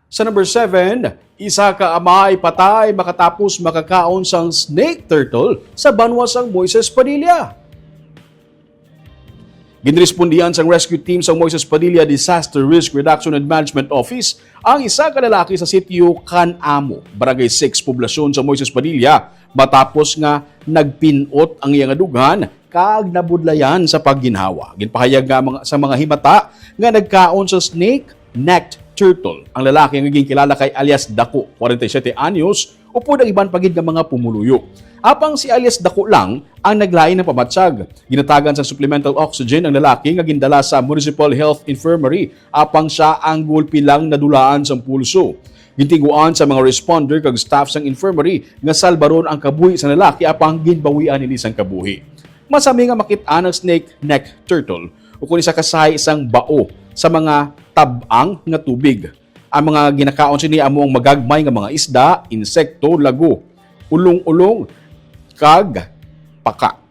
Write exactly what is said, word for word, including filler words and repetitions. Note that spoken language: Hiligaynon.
Sa number seven, isa ka amay patay makatapos makakaon sang snake turtle sa banwa sang Moises Padilla. Ginrespondihan sang rescue team sa Moises Padilla Disaster Risk Reduction and Management Office ang isa ka lalaki sa sitio Can Amo, Barangay six, poblasyon sa Moises Padilla, matapos nga nagpinot ang iya nga dughan kag nabudlayan sa pagginhawa. Ginpahayag nga mga, sa mga himata nga nagkaon sa snake necked turtle ang lalaki nga ginkilala kay alias Dako, forty-seven anyos, upod ang iban pa gid nga mga pumuluyo. Apang si alias Dako lang ang naglain ng pamatsag. Ginatagan sang supplemental oxygen ang lalaki nga gindala sa Municipal Health Infirmary, apang siya ang gulpi lang nadulaan sang pulso. Gintinguan sa mga responder kag staff sang infirmary nga salbaron ang kabuhi sa lalaki, apang ginbawian ini sang kabuhi. Masami nga makit-an ang snake neck turtle ukon isa ka sahi sang bao sa mga tab-ang nga tubig. Ang mga ginakaon sini amo ang magagmay nga mga isda, insekto, lago, ulong-ulong, kag paka.